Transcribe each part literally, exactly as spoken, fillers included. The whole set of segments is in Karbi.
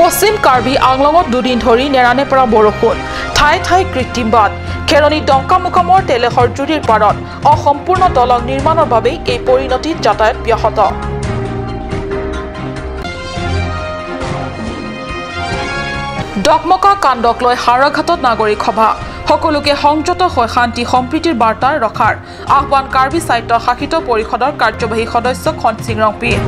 পশ্চিম কাৰ্বি আংলঙত দুদিন ধৰি নেৰানেপেৰা বৰষুণ, ঠায়ে ঠায়ে কৃত্ৰিম বান্ধ। খেৰণি ডংকামুকামৰ তেলেহৰ জুৰিৰ পাৰত অসম্পূৰ্ণ দলং নিৰ্মাণৰ বাবেই এই পৰিণতিত যাতায়াত ব্যাহত। ডকমকা কাণ্ডক লৈ হাওৰাঘাটত নাগৰিক সভা, সকলোকে সংযত হৈ শান্তি সম্প্ৰীতিৰ বাৰ্তা ৰখাৰ আহ্বান কাৰ্বি স্বায়ত্তশাসিত পৰিষদৰ কাৰ্যবাহী সদস্য খনসিং ৰংপিৰ।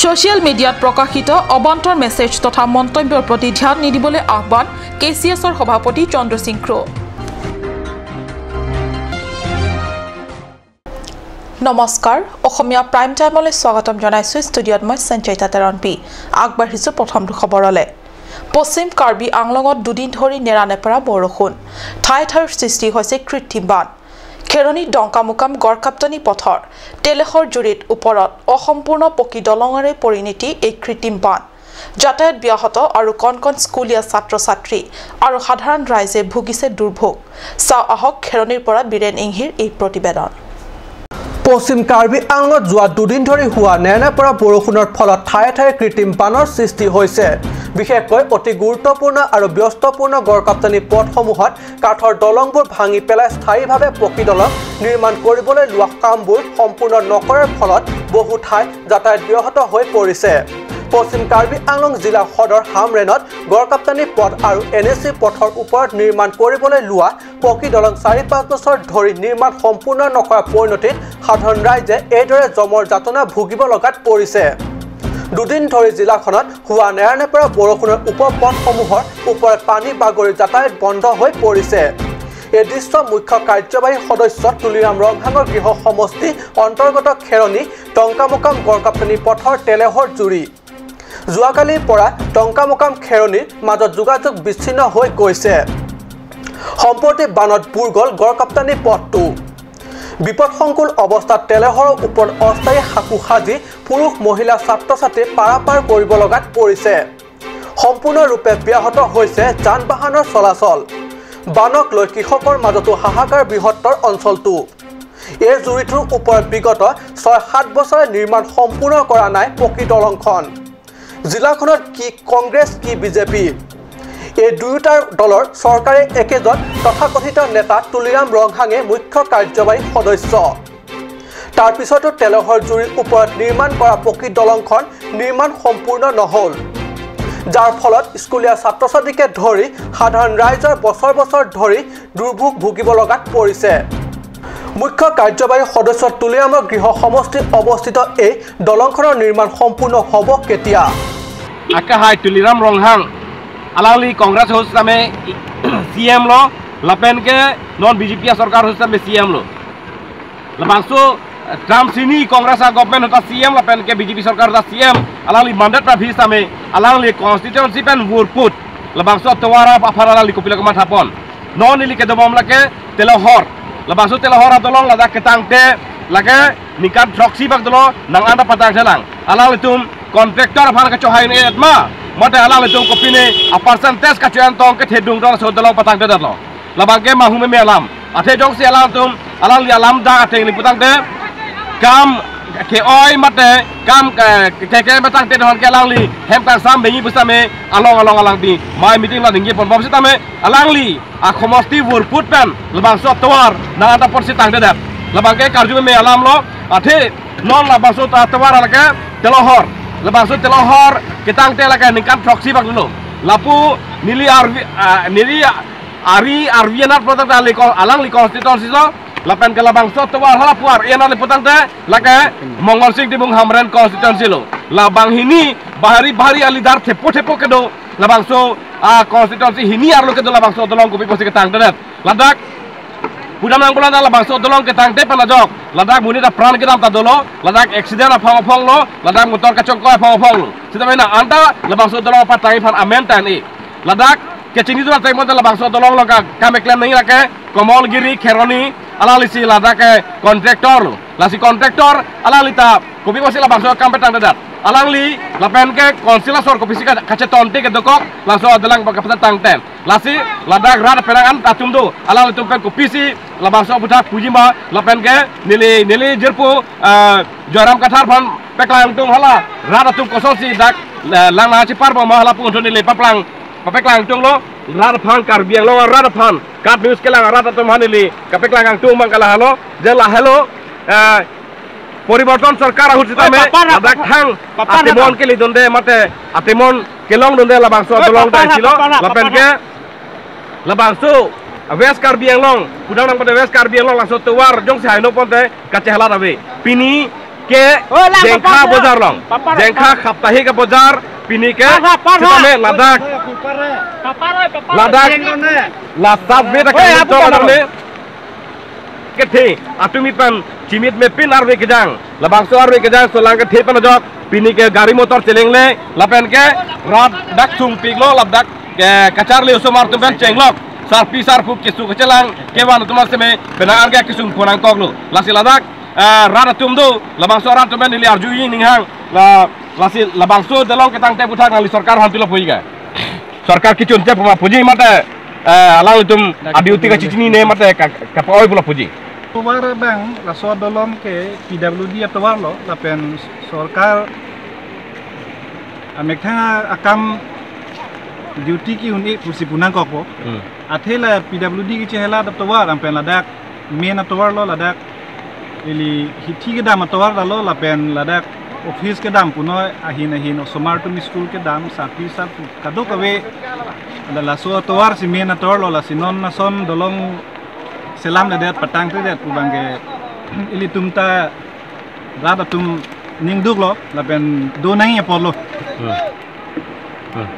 ছ'চিয়েল মিডিয়াত প্ৰকাশিত অবান্তৰ মেছেজ তথা মন্তব্যৰ প্ৰতি ধ্যান নিদিবলৈ আহ্বান কে চি এছৰ সভাপতি চন্দ্ৰ সিং ক্ৰ। নমস্কাৰ, অসমীয়া প্ৰাইম টাইমলৈ স্বাগতম জনাইছো। ষ্টুডিঅ'ত মই সঞ্চয়িতা তেৰণপি। আগবাঢ়িছো প্ৰথমটো খবৰলৈ। পশ্চিম কাৰ্বি আংলঙত দুদিন ধৰি নেৰানেপেৰা বৰষুণ, ঠায়ে ঠায়ে সৃষ্টি হৈছে কৃত্ৰিম বান্ধ। খেৰণি ডংকামুকাম গড়কাপ্তানি পথৰ তেলেহৰ জুৰিত ওপৰত অসম্পূৰ্ণ পকী দলঙৰে পৰিণতি এই কৃত্ৰিম বান্ধ। যাতায়াত ব্যাহত আৰু কণ কণ স্কুলীয়া ছাত্ৰ ছাত্ৰী আৰু সাধাৰণ ৰাইজে ভুগিছে দুৰ্ভোগ। চাওঁ আহক খেৰণিৰ পৰা বীৰেণ ইংহীৰ এই প্ৰতিবেদন। পশ্চিম কাৰ্বি আংলঙত যোৱা দুদিন ধৰি হোৱা নেৰানেপেৰা বৰষুণৰ ফলত ঠায়ে ঠায়ে কৃত্ৰিম বানৰ সৃষ্টি হৈছে। বিশেষকৈ অতি গুৰুত্বপূৰ্ণ আৰু ব্যস্তপূৰ্ণ গড়কাপ্তানি পথসমূহত কাঠৰ দলংবোৰ ভাঙি পেলাই স্থায়ীভাৱে পকী দলং নিৰ্মাণ কৰিবলৈ লোৱা কামবোৰ সম্পূৰ্ণ নকৰাৰ ফলত বহু ঠাইত যাতায়াত ব্যাহত হৈ পৰিছে। পশ্চিম কাৰ্বি আংলং জিলা সদৰ হামৰেণত গড়কাপ্তানি পথ আৰু এন এ চি পথৰ ওপৰত নিৰ্মাণ কৰিবলৈ লোৱা পকী দলং চাৰি পাঁচ বছৰ ধৰি নিৰ্মাণ সম্পূৰ্ণ নকৰাৰ পৰিণতিত সাধাৰণ ৰাইজে এইদৰে যমৰ যাতনা ভুগিব লগাত পৰিছে। দুদিন ধৰি জিলাখনত হোৱা নেৰানেপেৰা বৰষুণৰ উপপথসমূহৰ ওপৰত পানী বাগৰি যাতায়াত বন্ধ হৈ পৰিছে। এই দৃশ্য মুখ্য কাৰ্যবাহী সদস্য তুলিৰাম ৰংহাঙৰ গৃহ সমষ্টি অন্তৰ্গত খেৰণি টংকামুকাম গড়কাপ্তানি পথৰ তেলেহৰ জুৰি। যোৱাকালিৰ পৰা টংকামুকাম খেৰণিৰ মাজত যোগাযোগ বিচ্ছিন্ন হৈ গৈছে। সম্প্ৰতি বানত বুৰ গ'ল গড়কাপ্তানি পথটো। বিপদসংকুল অৱস্থাত তেলেহৰৰ ওপৰত অস্থায়ী সাঁকো সাজি পুৰুষ মহিলা ছাত্ৰ ছাত্ৰীয়ে পাৰাপাৰ কৰিব লগাত পৰিছে। সম্পূৰ্ণৰূপে ব্যাহত হৈছে যান বাহনৰ চলাচল। বানক লৈ কৃষকৰ মাজতো হাহাকাৰ বৃহত্তৰ অঞ্চলটো। এই জুৰিটোৰ ওপৰত বিগত ছয় সাত বছৰে নিৰ্মাণ সম্পূৰ্ণ কৰা নাই পকী দলংখন। জিলাখনত কি কংগ্ৰেছ কি বিজেপি, এই দুয়োটা দলৰ চৰকাৰে একেজন তথাকথিত নেতা তুলিৰাম ৰংহাঙে মুখ্য কাৰ্যবাহী সদস্য। তাৰ পিছতো তেলেহৰ জুৰিৰ ওপৰত নিৰ্মাণ কৰা পকী দলংখন নিৰ্মাণ সম্পূৰ্ণ নহ'ল, যাৰ ফলত স্কুলীয়া ছাত্ৰ ছাত্ৰীকে ধৰি সাধাৰণ ৰাইজৰ বছৰ বছৰ ধৰি দুৰ্ভোগ ভুগিব লগাত পৰিছে। মুখ্য কাৰ্যবাহী সদস্য তুলিৰামৰ গৃহ সমষ্টিত অৱস্থিত এই দলংখনৰ নিৰ্মাণ সম্পূৰ্ণ হ'ব কেতিয়া? Akehai Tuliram Ronghang, alangli Congress ahut sitame C M lo, lapen ke non B J P asorkar ahut sitame C M lo. Labangso, eh, term hini Congress a-government ahut ta C M lapen ke B J P sorkar ahut ta C M, alangli mandate prabhi sitame, alangli constituency pen vorput, labangso tovar aphan alangli kopilo kemathapon. Non neli kedobom lake telohor. Labangso telohor adolong ladak ketangte lake ningkan throksi bak dolo nang anta patangte lang. Alanglitum contractor aphan kachohai ne etma. Mate alanglitum kopine a-percentage kacho-en tong kethedung tong so dolong patangte detlo. Labang ke mahum me alam. Athe jongsi alangtum alangli alam dak ateng li putangte kam ke-oi mate kam ke ke ke patangte don ke alangli hem kangsam bengi pusitame along along alangpi mai meeting la ningje ponbom sitame alangli a-homosti vorput pen labangso tovar nang anta porsi tangtedet. Labang ke karju me alam lo, athe non labangso ta tovar lake telohor. Labangso telohor ketangte lake ningkan throksi bak lo. Lapu neli arvi, ah, neli ari arvi anat putangte alangli constituency lo. Lapen ke labangso tovar hala pu ari anat putangte lake Mongol Sing Timung Hamren constituency lo. Labang hini bahari bahari a-leader thepo thepo kedo. Labangso a-constituency hini arlo kedo labangso dolong kopi pusi ketangtedet. Ladak pudam nang pulang labangso dolong ketangte pen ajok ladak monit apran kedam ta dolo, ladak accident aphong aphong lo, ladak motor kachongkoi aphong aphong lo. Sitame nang anta labangso dolong patang iphan amen tan e. Ladak kechini dua teng monta labangso dolong lo ka kam keklem nangji lake Komolgiri Kheroni alangli si ladak ke contractor lo. Lasi contractor alangli ta kopi pusi labangso kam petangtedet. Alangli lapen ke council asor kopisi ka kachetonte kedokok laso adolang kapatangten. Lasi ladak rat penang an atum do. Alanglitum pen kopisi labangso aputhak puji ma lapen ke neli neli jirpo, eh, Joyram Kathar aphan Peklang tung hala, rat atum kosonsi dak, eh, lang nangcheparbom ma hala pu atum neli paplang, papeklang tunglo, rat aphan Karbi Anglong arat aphan, KAT News kelang arat atum aphan neli kapeklang tung abang ke lahelo, je lahelo, eh, poriborton sorkar ahut sitame, Oi, papar, ladak papar, thang, papar, atemon papar. Kelidunde mate, atemon kelongdunde labangso Oi, dolong papar, dai silo, papar, lapen papar. Ke, labangso, West Karbi Anglong, pudang nang pada West Karbi Anglong, laso tovar jongsi haino ponte, kachehalat ave. Pini ke Oh, lang, Jengkha papar, bojar along. Papar, Jengkha papar. Saptahik abojar, pini ke Papar, papar. Sitame ladak. Papar, papar. Ladak. Jeng nonde. La sab me ta Oi, kang apa tok kabar? Adang ne. Kethe, atum ipan chimit mepin arve kejang. Labangso arve kejang, solang kethe pen ajok. Pini ke gari motor chelengle, lapen ke rat dak sungpiklo, ladak ke kacharli osomar atum pen chenglok. Sarpi sarpo kesu kachelang, kevan atum seme, penang arga kesung ponang koklo. Lasi ladak, eh, rat atum do, labangso rat atum pen neli arju ning hang, la, lasi labangso dolong ketangte aputhak nangli sorkar aphan pilo puji ke. Sorkar kechun che puma puji mate, eh, alanglitum a-duty kachechinine mate ka, ka-oi pulo puji. Tovar abang laso dolong ke P W D atovar lo, lapen sorkar amethang akam duty ke-un-e pusi punang kokpo. Hmm. Athe la P W D kechehelat atovar, lapen ladak main atovar lo, ladak ili hithi kedam atovar lo, lapen ladak office kedam punoi, ahin ahin osomar atum school kedam, sarpi sarpo kadokave, ada laso atovar si main atovar lo, lasi non lason dolong selamledet patangtedet pu abang ke ilitum ta rat atum ningduklo, lapen do nangji apotlo. Hmm. Hmm.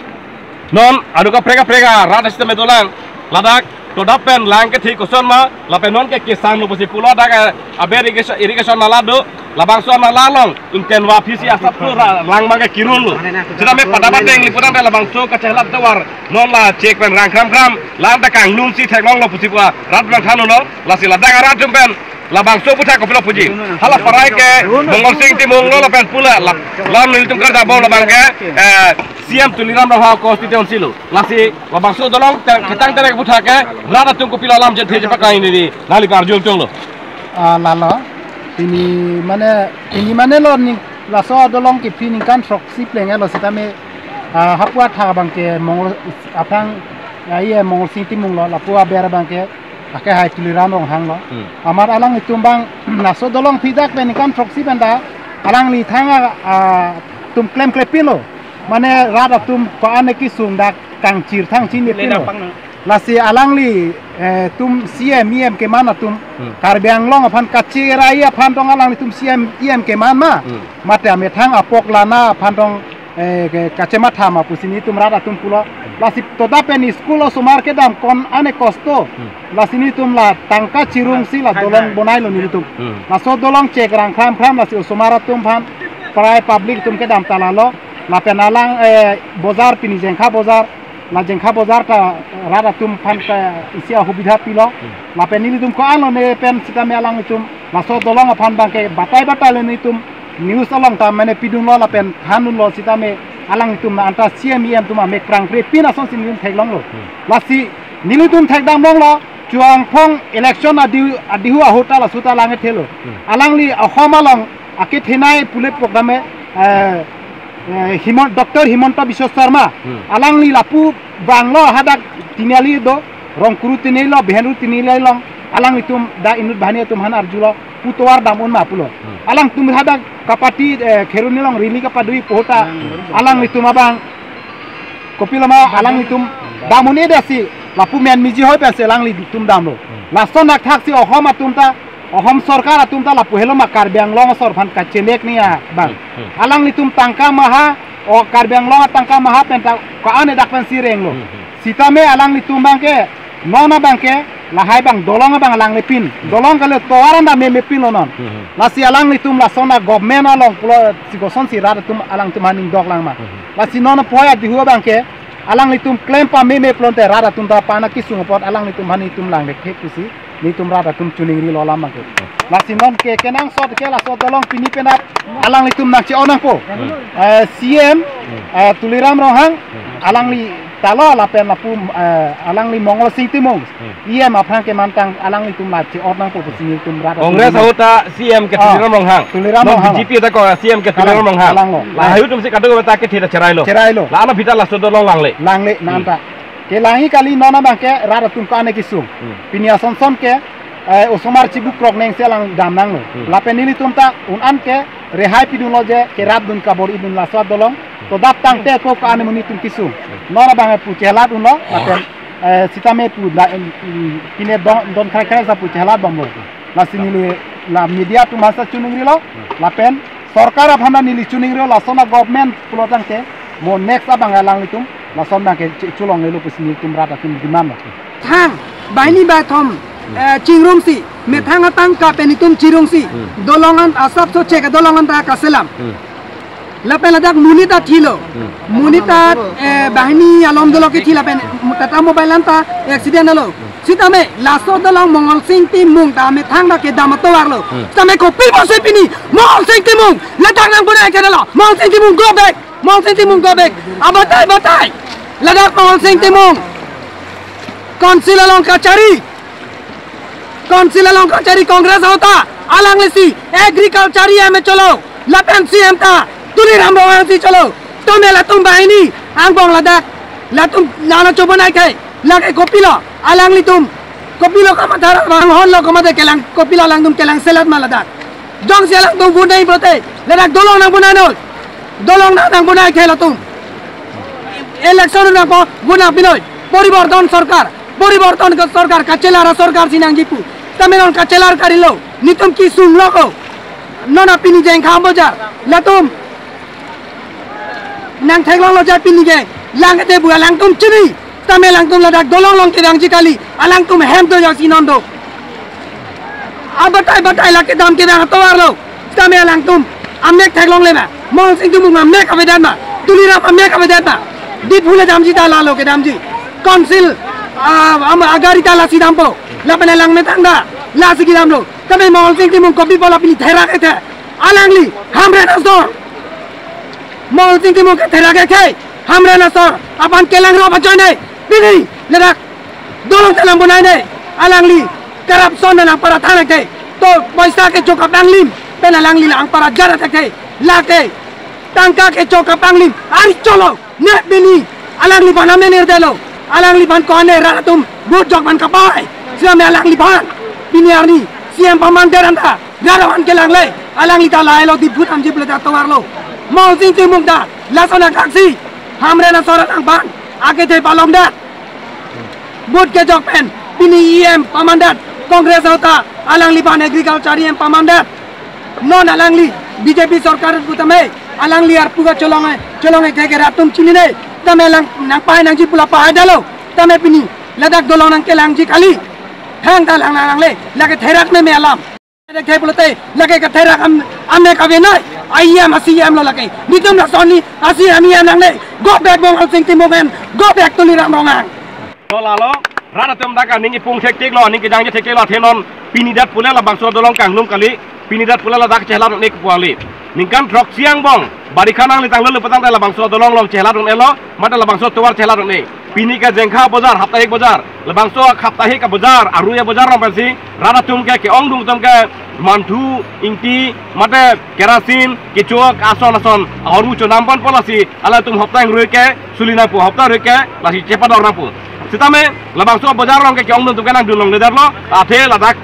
Non, adu kaprek kaprek arat sitame dolang. Ladak, todap pen lang kethe koson ma, lapen non ke kesan lo pusi pulo dak, eh, aber irrigation, irrigation nala do, labangso nala along, ingten va phisi asap lo ra, lang abang ke kirun lo. Sitame pada bateng liputan pen labangso kachehelat tovar, non la chek pen rang kram kram, lang ta kanglum si theklonglo pusi pu arat abang thanlo, lasi ladak arat atum pen, labangso aputhak kopilo puji. Hala parai ke Mongol Sing Timung lo lapen pula la, lam nelitum karjabom labang ke, eh, C M Tuliram Ronghang constituency lo. Lasi labangso dolong te-, ketangte aputhak ke, rat atum kopilo alam jen theje paklang neli, nangli arju tunglo. Ah, lalo. Pini mane, pini mane lo ni, laso dolong ke pini ningkan throksi plenglo sitame, ah, hapu athak abang ke Mongol aphrang, ah, iye Mongol Sing Timung lo, lapu aber abang ke akehai Tuliram Ronghang lo. Hmm. Amat alanglitum abang laso dolong phidak pen ningkan throksi pen ta alangli thang a, a, atum klemklepinlo. Mane rat atum ko-an kesung dak kangchir thang chinipinlo. Lasi alangli, eh, atum C M E M keman atum Hmm. Karbi Anglong aphan kacherai aphan tong alanglitum C M E M keman ma. Hmm. Mate amethang apok lana aphan tong eh, ke, kachematha ma pusi nelitum rat atum pulo. Lasi todap pen school osomar kedam ko-an akosto. Hmm. Lasi nelitum la tangka chirung si la dolong bonailo nelitum. Hmm. Laso dolong chek rang kram kram lasi osomar atum aphan parai public atum kedam ta lalo. Lapen alang, eh, bojar pini Jengkha bojar. La Jengkha bojar ta rat atum aphan ta isi ahubidha pilo. Hmm. Lapen nelitum ko-anlo ne pen sitame alanglitum laso dolong aphan abang ke batai batai le nelitum news along ta mane pidunlo lapen thandunlo sitame alanglitum na anta C M E M atum amek prangpre pin asonsi nelitum theklonglo. Hmm. Lasi nelitum thekdam longlo, Chuangphong election adihu, adihu ahut ta laso ta lang ethelo. Hmm. Alangli ahom along akethenei pule program e, eh, eh, Himon-, Doctor Himanta Biswa Sarma. Hmm. Alangli lapu abang lo hadak Tiniali do, Rongkuru Tiniali lo, Behenru Tiniali along, alanglitum dak inut banghini atum aphan arjulo, pu tovar dam-un ma pulo. Hmm. Alangtum hadak kapati, eh, Kheroni along rally kapadui pu ahut ta, hmm, alanglitum abang, kopilo ma, alanglitum dam-un-edetsi, lapu men miji hoi pensi alanglitum damlo. Hmm. Lason athak si ahom atum ta, ahom sorkar atum ta lapu helo ma Karbi Anglong asor aphan kachenek ni abang. Hmm, hmm. Alanglitum tangka maha, o Karbi Anglong atangka maha pen ta ko-an edak pensi renglo. Hmm, hmm. Sitame alanglitum abang ke, non abang ke, lahai abang dolong abang alangli pin. Hmm. Dolong kali tovar anta memepinlo non. Hmm, hmm. Lasi alanglitum lason a-government along pulo si kosonsi rat atum alangtum aphan ningdok lang ma. Hmm, hmm. Lasi non apoi adihu abang ke, alanglitum klem pameme pulote rat atum ta pana kesung apot alanglitum aphan nelitum lang dek thek pusi nelitum rat atum chuning ri lo lam abang ke. Lasi non ke kenangsot ke laso dolong pini penap alanglitum nangche-on nangpo. Hmm. Eh, C M, hmm, eh, Tuliram Ronghang, hmm, alangli Talo lapen lapu, eh, alangli Mongol Sing Timung. Hmm. E M aphrang kemantang alanglitum la che-ot nangpo pusi nelitum rat Congress atum ahut ta C M ke Ah. Tuliram Ronghang. Tuliram Non Ronghang. B J P ta ko C M ke Tuliram Kalang, Ronghang. Kalang lo. La hayu atum si kadokave ta kethe ta cherailo. Cherailo. La ano bita laso dolong langle. Langle Hmm. nanta. Kelangji kali non abang ke rat atum ko-an kesung. Hmm. Pini asonson ke, eh, osomar chibu krok neng selang dam nanglo. Hmm. Lapen nelitum ta un-an ke rehai pidunlo je kerap dun kabor-idun laso adolong. To dap tangte ko ko-an amonit atum kesung. Non abang pu chelat unlo, lapen, eh, sitame pu da, em, em, pine don, don krai krai sa pu chelat bomlo. Lasi neli la media atum masa chuning rilo, lapen sorkar aphan neli chuning rilo, lason a-government pulo tangte, mo next abang alanglitum, lason abang ke chu-, chulonglelo pusi nelitum rat atum demand lo. Thang, banghini bathom, eh, chingrumsi, methang atangka pen itum chirungsi, Hmm. dolong an asapso chek dolong an ta kaselam. Hmm. Lapen ladak monit ta thilo. Hmm. Monit ta, eh, banghini alom dolok kethi lapen Tata Mobile an ta accident lo. Sitame laso dolong Mongol Sing Timung ta methang ta kedam atovarlo. Hmm. Sitame kopi pusi pini Mongol Sing Timung ladak nangbonai kedolo. Mongol Sing Timung go back. Mongol Sing Timung go back. Abatai batai. Ladak Mongol Sing Timung. Council along kachari. Council along kachari Congress ahut ta. Alangli si agriculture E M cholo. Lapen C M ta Tuliram Ronghang si cholo. Tame latum banghini angbong ladak. Latum nana chobonai kai. Lake kopilo. Alanglitum. Kopilo kamathar bang hon lo kamade kelang. Kopilo alangtum kelang selat ma ladak. Jongsi alangtum vote nangji pulote, ladak dolong nangbonai noi. Dolong nang nangbonai ke latum. Election nangpo, vote nangpi noi. Poriborton sorkar, poriborton ke sorkar, kachelar sorkar si nangji pu. Tame non kachelar karilo, nelitum kesunglo ko. Non apini Jengkha bojar, latum nangtheklonglo ja pini ke, lang kete bu alangtum chini. Tame alangtum ladak dolong along kedamji kali, alangtum hem do jasi non do. Abatai batai lake dam kedam atovarlo. Tame alangtum amek theklongle ma. Mongol Sing Timung amek avedet ma. Tuliram amek avedet ma. Diphu le damji ta lalo kedamji. Council, ah, am agari ta lasi dampo. Lapen alang methang ta lasi kedamlo. Tame Mongol Sing Timung kopi pu la pini therak ethe. Alangli Hamren asor. Mongol Sing Timung ke therak ethe. Hamren asor aphan kelang rop ajoine. Pini ladak dolong ta nangbonai ne. Alangli corruption nangpara than ethe. To poisa kechok kapanglim pen alangli nangpara jara ethe. Lake tangka kechok kapanglim ari cholo. Ne pini alangliphan amenir delo. Alangliphan ko-an ne rat atum vote jok aphan kapai. Sitame alangliphan pini arni C M pamandet anta rat aphan kelangle. Alangli ta lahelo Diphu damji pulote atovarlo. Mongol Sing Timung ta lason akaksi Hamren asor alangphan akethe palongdet. Vote kejok pen pini E M pamandet, Congress ahut ta alangliphan agriculture E M pamandet. Non alangli B J P sorkar putame alangli arpu kacholong, cholong ke ke rat atum chinine. Tame lang nangpai nangji pu la pahaidetlo. Tame pini ladak dolong nangkelangji kali. Thang ta lang nangle, lake therak meme alam. Lake pulote, lake katherak am, amek avenai. A E M a C E M lo lake. Nelitum lason ni a C E M E M nangne. Go back Mongol Sing Timung and go back Tuliram Ronghang. To lalo, rat atum dak aning ipung thektheklo, aning kejangje thektheklo, athe non pini dat pule labangso dolong kangnum kali, pini dat pule ladak chelat ne kepu kali. Ningkan throksi angbong, barikha nangle tanglo le patang ta labangso dolong along chelat un-elo, mate labangso tovar chelat un-e. Pini ke Jengkha bojar, Haptahik bojar, labangso Haptahik abojar, arui abojar along pensi rat atum ke ke-ongdung atum ke manthu, ingti, mate kerasin, kechok, ason ason ahormu chonam ponpo lasi, alangtum hapta ingrui ke suli nangpo, hapta rui ke lasi chepador nangpo. Sitame labangso abojar along ke ke-ongdung atum ke nangdun longledetlo, athe ladak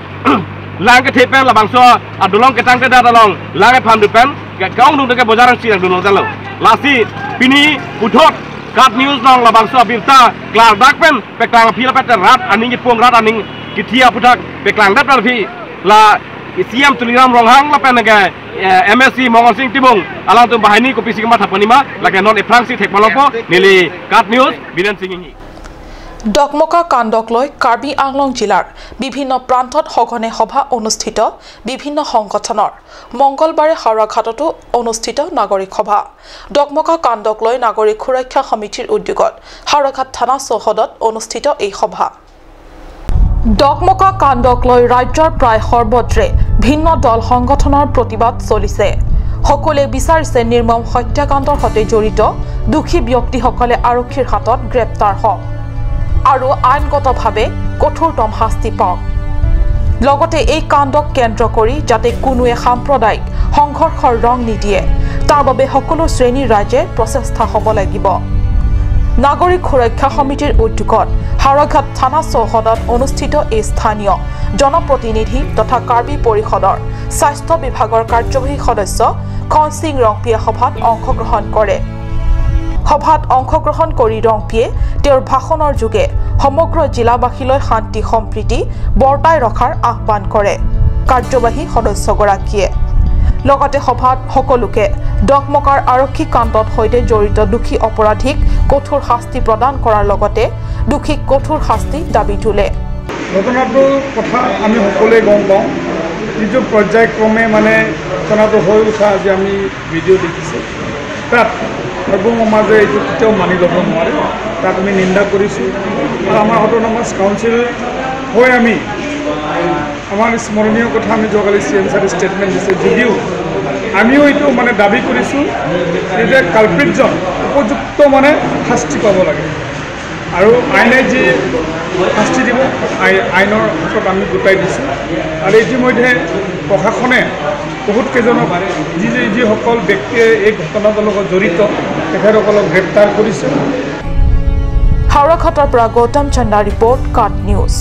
lang kethe pen labangso adolong ketangtedet along lang ephan dun pen ke, ke-ongdung atum ke bojar angsi nangdun longledetlo. Lasi pini puthot KAT News along labangso abirta klardak pen paklang aphi lapen rat aning ipung rat aning kithi aphuthak paklangdet aphi la C E M Tuliram Ronghang lapen ke, eh, M A C Mongol Sing Timung alangtum banghini kopisi kamatha pon ma lake non ephrangsi thek malongpo. Neli KAT News Biren Sing Inghi. Dokmoka কাণ্ডক লৈ কাৰ্বি আংলং জিলাৰ বিভিন্ন প্ৰান্তত সঘনে সভা অনুষ্ঠিত বিভিন্ন সংগঠনৰ। মঙলবাৰে হাওৰাঘাটতো অনুষ্ঠিত নাগৰিক সভা। ডকমকা কাণ্ডক লৈ নাগৰিক সুৰক্ষা সমিতিৰ উদ্যোগত হাওৰাঘাট থানা চৌহদত অনুষ্ঠিত এই সভা। ডকমকা কাণ্ডক লৈ ৰাজ্যৰ প্ৰায় সৰ্বত্ৰে ভিন্ন দল সংগঠনৰ প্ৰতিবাদ চলিছে। সকলোৱে বিচাৰিছে নিৰ্মম হত্যাকাণ্ডৰ সৈতে জড়িত দোষী ব্যক্তিসকলে আৰক্ষীৰ হাতত গ্ৰেপ্তাৰ হওক আৰু আইনগতভাৱে কঠোৰতম শাস্তি পাওক। লগতে এই কাণ্ডক কেন্দ্ৰ কৰি যাতে কোনোৱে সাম্প্ৰদায়িক সংঘৰ্ষৰ ৰং নিদিয়ে, তাৰ বাবে সকলো শ্ৰেণীৰ ৰাইজে প্ৰচেষ্টা হ'ব লাগিব। নাগৰিক সুৰক্ষা সমিতিৰ উদ্যোগত হাওৰাঘাট থানা চৌহদত অনুষ্ঠিত এই স্থানীয় জনপ্ৰতিনিধি তথা কাৰ্বি পৰিষদৰ স্বাস্থ্য বিভাগৰ কাৰ্যবাহী সদস্য খনসিং ৰংপিয়ে সভাত অংশগ্ৰহণ কৰে। সভাত অংশগ্ৰহণ কৰি ৰংপিয়ে তেওঁৰ ভাষণৰ যোগে সমগ্ৰ জিলাবাসীলৈ শান্তি সম্প্ৰীতি বৰ্তাই ৰখাৰ আহ্বান কৰে কাৰ্যবাহী সদস্যগৰাকীয়ে। লগতে সভাত সকলোকে ডকমকাৰ আৰক্ষী কাণ্ডত সৈতে জড়িত দোষী অপৰাধীক কঠোৰ শাস্তি প্ৰদান কৰাৰ লগতে দোষীক কঠোৰ শাস্তি দাবী তোলে। ঘটনাটোৰ কথা আমি সকলোৱে গম পাওঁ। যিটো পৰ্যায়ক্ৰমে মানে ঘটনাটো হৈ উঠা আজি আমি ভিডিঅ' দেখিছোঁ। তাত সৰ্বসমাজে এইটো কেতিয়াও মানি ল'ব নোৱাৰে। তাক আমি নিন্দা কৰিছোঁ। আৰু আমাৰ অট'নমাছ কাউন্সিল হৈ আমি আমাৰ স্মৰণীয় কথা আমি যোৱাকালি চি এম ছাৰে ষ্টেটমেণ্ট দিছে যদিও আমিও এইটো মানে দাবী কৰিছোঁ যে কালপ্ৰিটজন উপযুক্ত মানে শাস্তি পাব লাগে। আৰু আইনে যি শাস্তি দিব, আই-, আইনৰ হাতত আমি গতাই দিছোঁ। আৰু ইতিমধ্যে প্ৰশাসনে বহুত কেইজনক যি, যি, যিসকল ব্যক্তিয়ে এই ঘটনাটোৰ লগত জড়িত, তেখেতসকলক গ্ৰেপ্তাৰ কৰিছে। হাওৰাঘাটৰ পৰা গৌতম চন্দাৰ ৰিপৰ্ট, কাট নিউজ।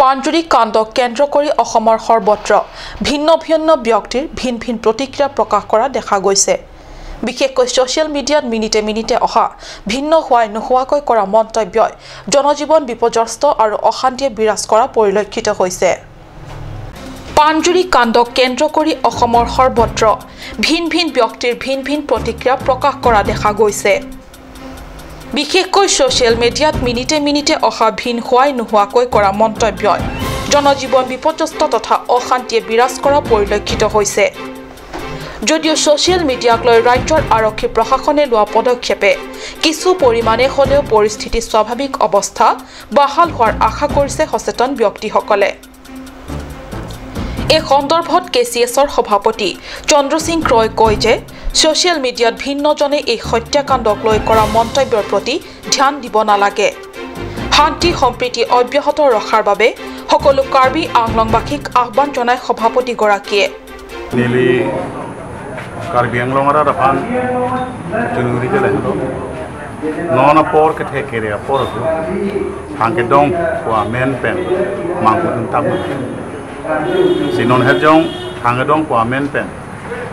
পাঞ্জুৰী কাণ্ডক কেন্দ্ৰ কৰি অসমৰ সৰ্বত্ৰ ভিন্ন ভিন্ন ব্যক্তিৰ ভিন ভিন প্ৰতিক্ৰিয়া প্ৰকাশ কৰা দেখা গৈছে। বিশেষকৈ ছ'চিয়েল মিডিয়াত মিনিটে মিনিটে অহা ভিন্ন হোৱাই নোহোৱাকৈ কৰা মন্তব্যই জনজীৱন বিপৰ্যস্ত আৰু অশান্তিয়ে বিৰাজ কৰা পৰিলক্ষিত হৈছে। পাঞ্জুৰী কাণ্ডক কেন্দ্ৰ কৰি অসমৰ সৰ্বত্ৰ ভিন ভিন ব্যক্তিৰ ভিন ভিন প্ৰতিক্ৰিয়া প্ৰকাশ কৰা দেখা গৈছে। বিশেষকৈ ছ'চিয়েল মিডিয়াত মিনিটে মিনিটে অহা ভিন হোৱাই নোহোৱাকৈ কৰা মন্তব্যই জনজীৱন বিপৰ্যস্ত তথা অশান্তিয়ে বিৰাজ কৰা পৰিলক্ষিত হৈছে। যদিও ছ'চিয়েল মিডিয়াক লৈ ৰাজ্যৰ আৰক্ষী প্ৰশাসনে লোৱা পদক্ষেপে কিছু পৰিমাণে হ'লেও পৰিস্থিতি স্বাভাৱিক অৱস্থা বাহাল হোৱাৰ আশা কৰিছে সচেতন ব্যক্তিসকলে। এই সন্দৰ্ভত কে চি এছৰ সভাপতি চন্দ্ৰ সিং ক্ৰই কয় যে ছ'চিয়েল মিডিয়াত ভিন্নজনে এই হত্যাকাণ্ডক লৈ কৰা মন্তব্যৰ প্ৰতি ধ্যান দিব নালাগে। শান্তি সম্প্ৰীতি অব্যাহত ৰখাৰ বাবে সকলো কাৰ্বি আংলংবাসীক আহ্বান জনায় সভাপতিগৰাকীয়ে। Neli Karbi Anglong arat aphan chunuri ke lehdo. Non apor kethe kere apor tu thang kedong pu amen pen mangkutun tam. Si non herjong thang kedong pu amen pen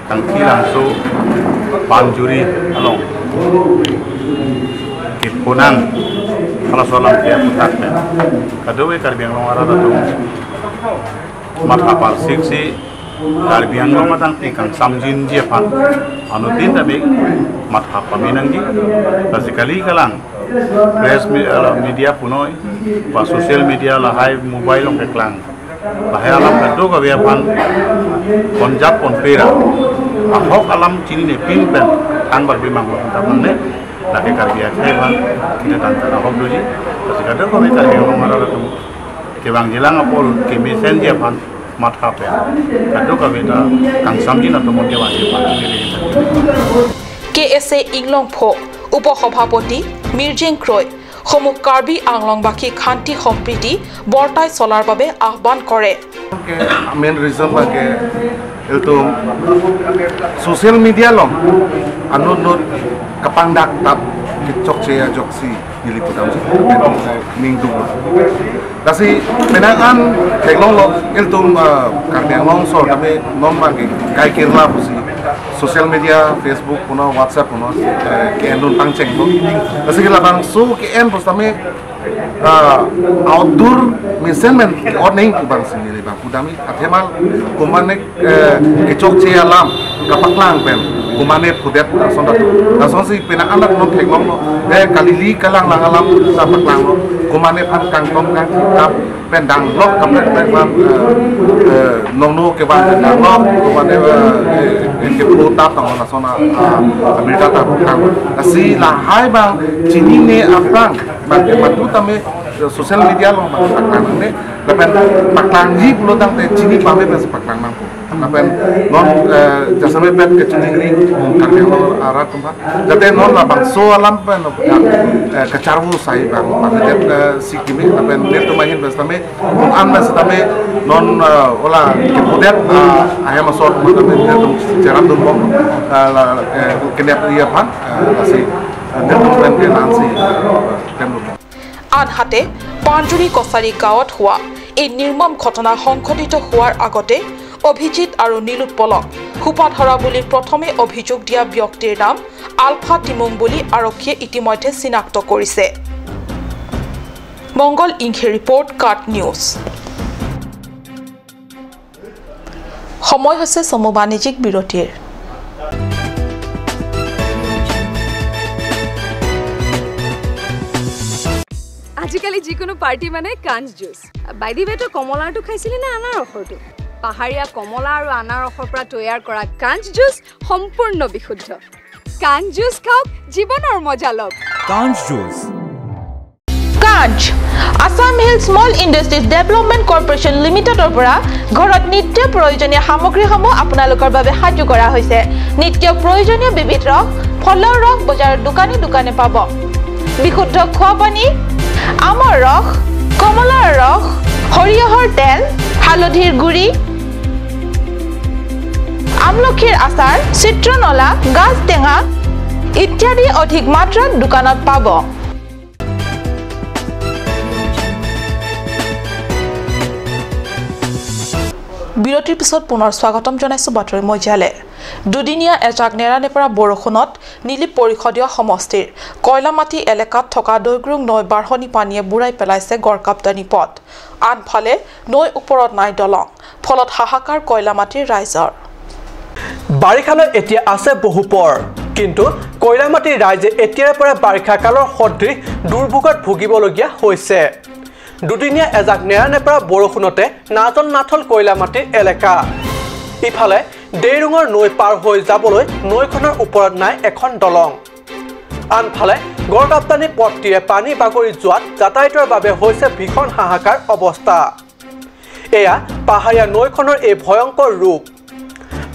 Kangthilangso Panjuri along keponang halaso alam ke aputhak pen kadokave Karbi Anglong arat atum matha parsiksi Karbi Anglong atangpi kangsamjinji aphan anuttin tame matha pame nangji. Lasi kali kalang press mi-, ala media punoi ba social media lahai mobile along keklang lahai alam kadokave aphan konjap konpera ahok alam chininepin pen than barbe manglo than ta mangne lake Karbi akhei aphan kine than than ahok doji. Lasi kadokave Karbi Anglong arat atum kevangjilang apor kemesenji aphan matha pen kadokave ta kangsamjin atum kevangji aphan kiri. কে এছ এ ইংলংফো উপ সভাপতি মিৰ্জেং ক্ৰই সমূহ কাৰ্বি আংলংবাসীক শান্তি সম্প্ৰীতি বৰ্তাই চলাৰ বাবে আহ্বান কৰে। Main reason abang ke ilitum social media along anut anut kapangdak tap kechokche ajoksi neli pudamsi ning duk. Lasi penang an theklonglo ilitum, ah, Karbi Anglong sor kami non abang ke kai kirla pusi social media, Facebook puno, WhatsApp puno, eh, ke-endun pangchenglo. Lasi ke labangso ke-en pusitame, ah, outdoor mesen men ke-ot neng pu abangsi neli abang pudamji. Athema komatne, eh, kechokche alam kapaklang pen komatne pudet lason ta. Lasonsi penang an non theklonglo. Eh, kalili kalanglang alam ta paklanglo. Komatne aphan kangtong kangtap pen danglok kaprek kaprek abang, eh, eh, nongno kevang pen danglok, komatne, eh, eh, kepho tap tang lason a, a, America ta kang. Lasi lahai abang chinine aphrang abang ke madu tame Social media along bang paklang nangne, lapen paklangji pulo tangte chini pame pensi paklang nangpo. Lapen non, eh, jasemet kachini ri, Karbi Anglong arat atum aphan. Jate non labangso alam pen, eh, kacharvo sai bang, bang, eh, si kimi, lapen nelitum ahin pen setame, an pen setame, non, eh, ola kepudet, eh, ahem asor, setame, nelitum cherap dunbom, eh, la, eh, kenep iya aphan, eh, lasi, eh, nelitum pen ke nansi, eh, pen dunbom. আনহাতে পাঞ্জুৰী কছাৰী গাঁৱত হোৱা এই নিৰ্মম ঘটনা সংঘটিত হোৱাৰ আগতে অভিজিত আৰু নীলোৎপলক সোপাধৰা বুলি প্ৰথমে অভিযোগ দিয়া ব্যক্তিৰ নাম আলফা টিমুং বুলি আৰক্ষীয়ে ইতিমধ্যে চিনাক্ত কৰিছে। মংগল ইংঘে ৰিপৰ্ট, কাট নিউজ। সময় হৈছে চমু বাণিজ্যিক বিৰতিৰ। আজিকালি যিকোনো পাৰ্টি মানে কাঞ্চ জুচ। বাই দি ৱে, তই কমলাৰটো খাইছিলি নে আনাৰসৰটো? পাহাৰীয়া কমলা আৰু আনাৰসৰ পৰা তৈয়াৰ কৰা কাঞ্চ জুচ সম্পূৰ্ণ বিশুদ্ধ। কাঞ্চ জুচ খাওক, জীৱনৰ মজা লওক। Kanch juice. Kanch, Assam hill small industries development corporation লিমিটেডৰ পৰা ঘৰত নিত্য প্ৰয়োজনীয় সামগ্ৰীসমূহ আপোনালোকৰ বাবে সাজু কৰা হৈছে। নিত্য প্ৰয়োজনীয় বিবিধ ৰস, ফলৰ ৰস বজাৰৰ দোকানে দোকানে পাব। বিশুদ্ধ খোৱা পানী, আমৰ ৰস, কমলাৰ ৰস, সৰিয়হৰ তেল, হালধিৰ গুড়ি, আমলখিৰ আচাৰ, চিত্ৰনলা, গাজ টেঙা ইত্যাদি অধিক মাত্ৰাত দোকানত পাব। বিৰতিৰ পিছত পুনৰ স্বাগতম জনাইছো বাতৰি মজিয়ালে। দুদিনীয়া এজাক নেৰানেপেৰা বৰষুণত নিলিপ পৰিষদীয় সমষ্টিৰ কয়লামাটি এলেকাত থকা দৈগ্ৰুং নৈ বাঢ়নী পানীয়ে বুৰাই পেলাইছে গড়কাপ্তানি পথ। আনফালে নৈ ওপৰত নাই দলং, ফলত হাহাকাৰ কয়লামাটিৰ ৰাইজৰ। বাৰিষালৈ এতিয়া আছে বহু পৰ, কিন্তু কয়লামাটিৰ ৰাইজে এতিয়াৰে পৰা বাৰিষা কালৰ সদৃশ দুৰ্ভোগত ভুগিবলগীয়া হৈছে। দুদিনীয়া এজাক নেৰানেপেৰা বৰষুণতে নাজল নাথল কয়লামাটিৰ এলেকা। ইফালে দেইৰুঙৰ নৈ পাৰ হৈ যাবলৈ নৈখনৰ ওপৰত নাই এখন দলং। আনফালে গড়কাপ্তানি পথটিৰে পানী বাগৰি যোৱাত যাতায়াতৰ বাবে হৈছে ভীষণ হাহাকাৰ অৱস্থা। এয়া পাহাৰীয়া নৈখনৰ এই ভয়ংকৰ ৰূপ।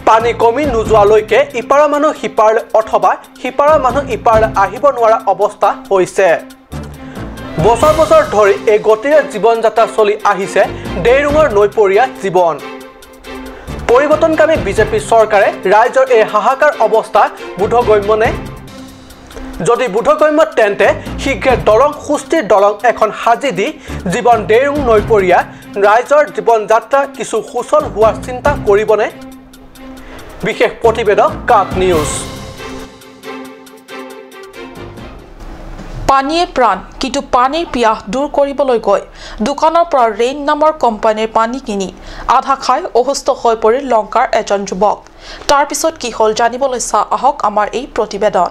পানী কমি নোযোৱালৈকে ইপাৰৰ মানুহ সিপাৰলৈ অথবা সিপাৰৰ মানুহ ইপাৰলৈ আহিব নোৱাৰা অৱস্থা হৈছে। বছৰ বছৰ ধৰি এই গতিৰে জীৱন যাত্ৰা চলি আহিছে দেইৰুঙৰ নৈপৰীয়া জীৱন। পৰিৱৰ্তনকামী বিজেপি চৰকাৰে ৰাইজৰ এই হাহাকাৰ অৱস্থা বোধগম্য নে? যদি বোধগম্য, তেন্তে শীঘ্ৰে দলং, সুস্থিৰ দলং এখন সাজি দি জীৱন দেইৰুং নৈপৰীয়া ৰাইজৰ জীৱন যাত্ৰা কিছু সুচল হোৱাৰ চিন্তা কৰিবনে? বিশেষ প্ৰতিবেদক, কাট নিউজ। পানীয়ে প্ৰাণ, কিন্তু পানীৰ পিয়াহ দূৰ কৰিবলৈ গৈ দোকানৰ পৰা ৰেইন নামৰ কোম্পানীৰ পানী কিনি আধা খাই অসুস্থ হৈ পৰিল লংকাৰ এজন যুৱক। তাৰ পিছত কি হ'ল জানিবলৈ চাই আহক আমাৰ এই প্ৰতিবেদন।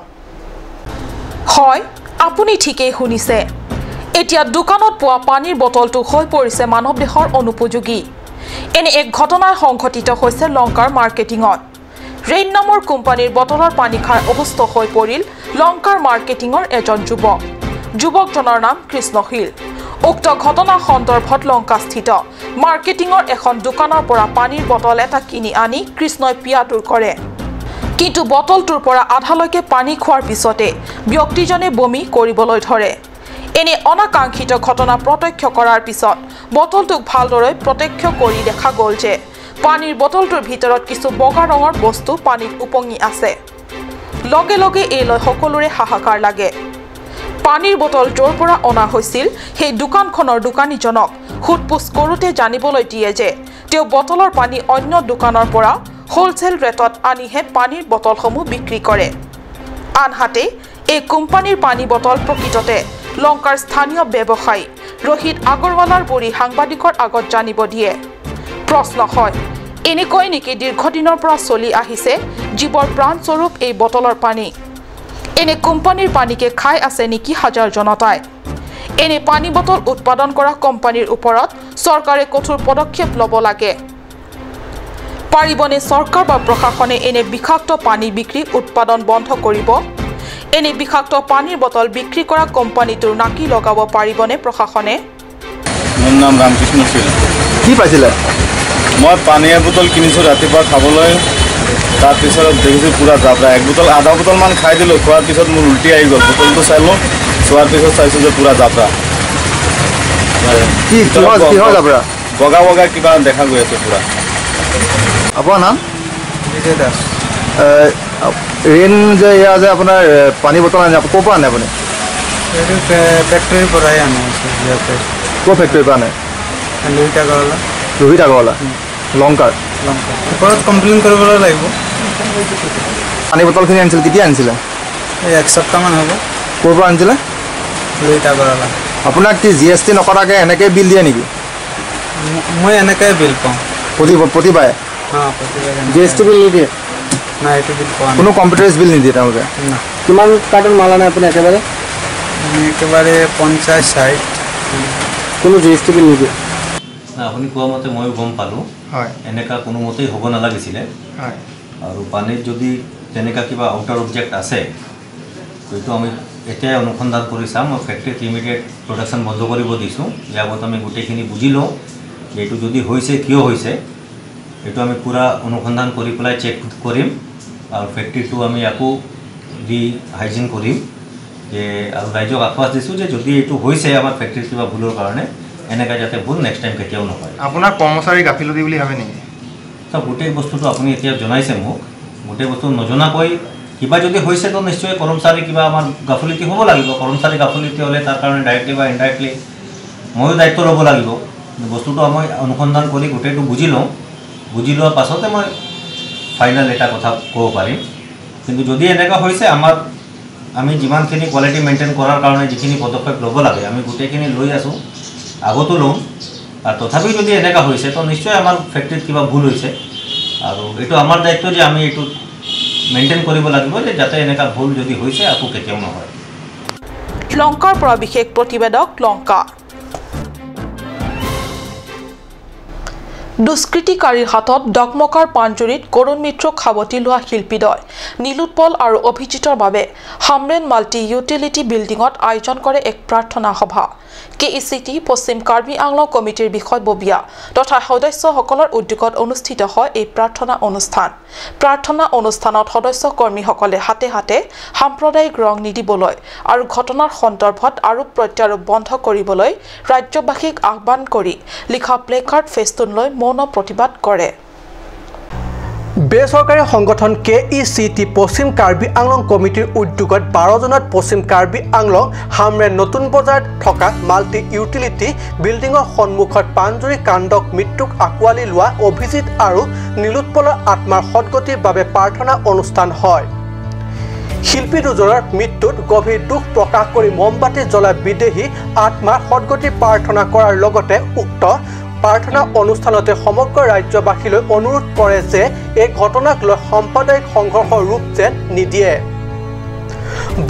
হয়, আপুনি ঠিকেই শুনিছে, এতিয়া দোকানত পোৱা পানীৰ বটলটো হৈ পৰিছে মানৱ দেহৰ অনুপযোগী। এনে এক ঘটনা সংঘটিত হৈছে লংকাৰ মাৰ্কেটিঙত। ৰেইন নামৰ কোম্পানীৰ বটলৰ পানী খাই অসুস্থ হৈ পৰিল লংকাৰ মাৰ্কেটিঙৰ এজন যুৱক। যুৱকজনৰ নাম কৃষ্ণশীল। উক্ত ঘটনা সন্দৰ্ভত লংকাস্থিত মাৰ্কেটিঙৰ এখন দোকানৰ পৰা পানীৰ বটল এটা কিনি আনি কৃষ্ণই পিয়াহ দূৰ কৰে। কিন্তু বটলটোৰ পৰা আধালৈকে পানী খোৱাৰ পিছতে ব্যক্তিজনে বমি কৰিবলৈ ধৰে। এনে অনাকাংক্ষিত ঘটনা প্ৰত্যক্ষ কৰাৰ পিছত বটলটোক ভালদৰে প্ৰত্যক্ষ কৰি দেখা গ'ল যে পানীৰ বটলটোৰ ভিতৰত কিছু বগা ৰঙৰ বস্তু পানীত উপঙি আছে। লগে লগে এই লৈ সকলোৰে হাহাকাৰ লাগে। পানীৰ বটল য'ৰ পৰা অনা হৈছিল, সেই দোকানখনৰ দোকানীজনক সোধ-পোছ কৰোঁতে জানিবলৈ দিয়ে যে তেওঁ বটলৰ পানী অন্য দোকানৰ পৰা হ'লচেল ৰেটত আনিহে পানীৰ বটলসমূহ বিক্ৰী কৰে। আনহাতে এই কোম্পানীৰ পানী বটল প্ৰকৃততে লংকাৰ স্থানীয় ব্যৱসায়ী ৰোহিত আগৰৱালাৰ বুলি সাংবাদিকৰ আগত জানিব দিয়ে। প্ৰশ্ন হয়, এনেকৈ নেকি দীৰ্ঘদিনৰ পৰা চলি আহিছে জীৱৰ প্ৰাণস্বৰূপ এই বটলৰ পানী? এনে কোম্পানীৰ পানীকে খাই আছে নেকি হাজাৰ জনতাই? এনে পানী বটল উৎপাদন কৰা কোম্পানীৰ ওপৰত চৰকাৰে কঠোৰ পদক্ষেপ ল'ব লাগে। পাৰিবনে চৰকাৰ বা প্ৰশাসনে এনে বিষাক্ত পানী বিক্ৰী উৎপাদন বন্ধ কৰিব? এনে বিষাক্ত পানীৰ বটল বিক্ৰী কৰা কোম্পানীটোৰ নাকি লগাব পাৰিবনে প্ৰশাসনে? মোৰ নাম ৰামকৃষ্ণ শীল। কি পাইছিলে? মই পানী এবটল কিনিছোঁ ৰাতিপুৱা খাবলৈ, তাৰপিছত দেখিছোঁ পূৰা জাবৰা। এক বটল, আধা বটলমান খাই দিলোঁ। খোৱাৰ পিছত মোৰ উল্টি আহি গ'ল। বটলটো চালোঁ, চোৱাৰ পিছত চাইছোঁ যে পূৰা জাবৰা। কি কিহৰ কিহৰ জাবৰা? বগা বগা কিবা দেখা গৈ আছে পূৰা। আপোনাৰ নাম? বিজয় দাস। এ, ৰেইন যে এয়া যে আপোনাৰ এ, পানী বটল আনে, ক'ৰ পৰা আনে আপুনি? এইটো ফে- ফেক্টৰীৰ পৰাই আনো আছে, ইয়াতে। ক'ৰ ফেক্টৰীৰ পৰা আনে? লোহিত আগৰৱালা। ৰোহিত আগৰৱালা, লংকাৰ। লংকা। ওপৰত কমপ্লেইন কৰিবলৈ লাগিব। পানী বটলখিনি আনিছিল, কেতিয়া আনিছিলে? এই এক সপ্তাহমান হ'ব। ক'ৰ পৰা আনিছিলে? লোহিত আগৰৱালা। আপোনাক কি জি এছ টি নকটাকে এনেকৈ বিল দিয়ে নেকি? ম- মই এনেকৈ বিল পাওঁ। প্ৰতি প্ৰতিবাৰে? হা, প্ৰতিবাৰে জি এছ টি বিল নিদিয়ে? নাই, এইটো বিল পোৱা নাই। কোনো কম্পিউটাৰাইজ বিল নিদিয়ে তেওঁলোকে? না। কিমান কাৰ্টন মাল আনে আপুনি একেবাৰে? আমি একেবাৰে পঞ্চাশ ষাঠি। কোনো জি এছ টি বিল নিদিয়ে? না, আপুনি কোৱা মতে ময়ো গম পালোঁ। হয়। এনেকা কোনোমতেই হ'ব নালাগিছিলে। হয়। আৰু পানীত যদি তেনেকা কিবা আউটাৰ অবজেক্ট আছে, তো এইটো আমি এতিয়াই অনুসন্ধান কৰি চাম। মই ফেক্টৰীত ইমিডিয়েট প্ৰডাকশ্যন বন্ধ কৰিব দিছোঁ। ইয়াৰ আগত আমি গোটেইখিনি বুজি লওঁ যে এইটো যদি হৈছে, কিয় হৈছে। এইটো আমি পূৰা অনুসন্ধান কৰি পেলাই চেক কৰিম আৰু ফেক্টৰীটো আমি আকৌ ৰি হাইজিন কৰিম। যে আৰু ৰাইজক আশ্বাস দিছোঁ যে যদি এইটো হৈছে আমাৰ ফেক্টৰীত কিবা ভুলৰ কাৰণে, এনেকা যাতে ভুল নেক্সট টাইম কেতিয়াও নহয়। আপোনাৰ কৰ্মচাৰী গাফিলতি বুলি ভাবে নেকি? চাওক, গোটেই বস্তুটো আপুনি এতিয়া জনাইছে মোক, গোটেই বস্তু নজনাকৈ কিবা যদি হৈছে তো নিশ্চয় কৰ্মচাৰী কিবা আমাৰ গাফিলতি হ'ব লাগিব। কৰ্মচাৰী গাফিলতি হ'লে তাৰ কাৰণে ডাইৰেক্টলি বা ইনডাইৰেক্টলি ময়ো দায়িত্ব ল'ব লাগিব। বস্তুটো মই অনুসন্ধান কৰি গোটেইটো বুজি লওঁ, বুজি লোৱাৰ পাছতে মই ফাইনেল এটা কথা ক'ব পাৰিম। কিন্তু যদি এনেকুৱা হৈছে, আমাৰ আমি যিমানখিনি কোৱালিটি মেইনটেইন কৰাৰ কাৰণে যিখিনি পদক্ষেপ ল'ব লাগে, আমি গোটেইখিনি লৈ আছোঁ, আগতো ল'ম। আৰু তথাপিও যদি এনেকুৱা হৈছে, তো নিশ্চয় আমাৰ ফেক্টৰীত কিবা ভুল হৈছে। আৰু এইটো আমাৰ দায়িত্ব যে আমি এইটো মেইনটেইন কৰিব লাগিব যে যাতে এনেকুৱা ভুল যদি হৈছে, আকৌ কেতিয়াও নহয়। লংকাৰ পৰা বিশেষ প্ৰতিবেদক লংকা। দুষ্কৃতিকাৰীৰ হাতত ডকমকাৰ পাণজুৰিত কৰুণ মিত্ৰক সাৱটি লোৱা শিল্পীদ্বয় নীলোৎপল আৰু অভিজিতৰ বাবে হামৰেণ মাল্টি ইউটিলিটি বিল্ডিঙত আয়োজন কৰে এক প্ৰাৰ্থনা সভা। কে ই চি টি পশ্চিম কাৰ্বি আংলং কমিটিৰ বিষয়ববীয়া তথা সদস্যসকলৰ উদ্যোগত অনুষ্ঠিত হয় এই প্ৰাৰ্থনা অনুষ্ঠান। প্ৰাৰ্থনা অনুষ্ঠানত সদস্য কৰ্মীসকলে হাতে হাতে সাম্প্ৰদায়িক ৰং নিদিবলৈ আৰু ঘটনাৰ সন্দৰ্ভত আৰোপ প্ৰত্যাৰোপ বন্ধ কৰিবলৈ ৰাজ্যবাসীক আহ্বান কৰি লিখা প্লেকাৰ্ড ফেষ্টুন লৈ মৌন প্ৰতিবাদ কৰে। বেচৰকাৰী সংগঠন কে ই চি টি পশ্চিম কাৰ্বি আংলং কমিটিৰ উদ্যোগত বাৰ জুনত পশ্চিম কাৰ্বি আংলং হামৰেণ নতুন বজাৰত থকা মাল্টি ইউটিলিটি বিল্ডিঙৰ সন্মুখত পাণজুৰি কাণ্ডক মৃত্যুক আঁকোৱালি লোৱা অভিজিত আৰু নীলোৎপলৰ আত্মাৰ সদগতিৰ বাবে প্ৰাৰ্থনা অনুষ্ঠান হয়। শিল্পী দুজনৰ মৃত্যুত গভীৰ দুখ প্ৰকাশ কৰি মমবাতি জ্বলাই বিদেহী আত্মাৰ সদগতি প্ৰাৰ্থনা কৰাৰ লগতে উক্ত প্ৰাৰ্থনা অনুষ্ঠানতে সমগ্ৰ ৰাজ্যবাসীলৈ অনুৰোধ কৰে যে এই ঘটনাক লৈ সাম্প্ৰদায়িক সংঘৰ্ষৰ ৰূপ যেন নিদিয়ে।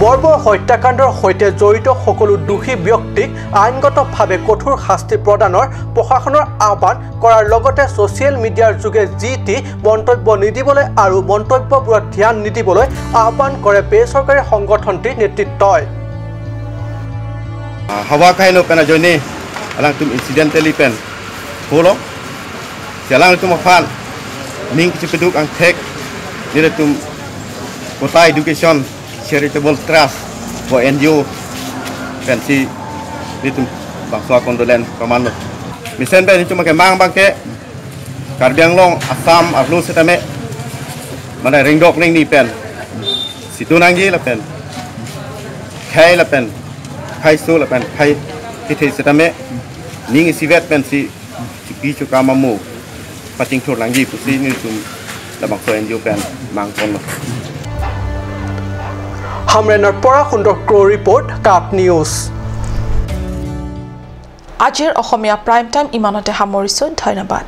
বৰ্বৰ হত্যাকাণ্ডৰ সৈতে জড়িত সকলো দোষী ব্যক্তিক আইনগতভাৱে কঠোৰ শাস্তি প্ৰদানৰ প্ৰশাসনৰ আহ্বান কৰাৰ লগতে ছ'চিয়েল মিডিয়াৰ যোগে যি টি মন্তব্য নিদিবলৈ আৰু মন্তব্যবোৰত ধ্যান নিদিবলৈ আহ্বান কৰে বেচৰকাৰী সংগঠনটিৰ নেতৃত্বই। Hawa kailo pen ajoine alangtum incidentally pen holo. Si alangtum aphan ning kachepeduk angthek nelitum Kota Education Charitable Trust pu N G O pensi nelitum bangso condolence pamano. Mesen pen nelitum ke mang abangke Karbi Anglong, Assam arlo setame mane ringdok ringni pen situ nangji lapen khei lapen khei su lapen khei kethe setame ning isivet pensi chiki chuka mamu pachingthur nangji pusi nelitum labangso N G O pen mangpon. হামৰেণৰ পৰা সুন্দৰ ক্ৰ' report, cup news. আজিৰ Asamiya prime time ইমানতে সামৰিছোঁ। ধন্যবাদ।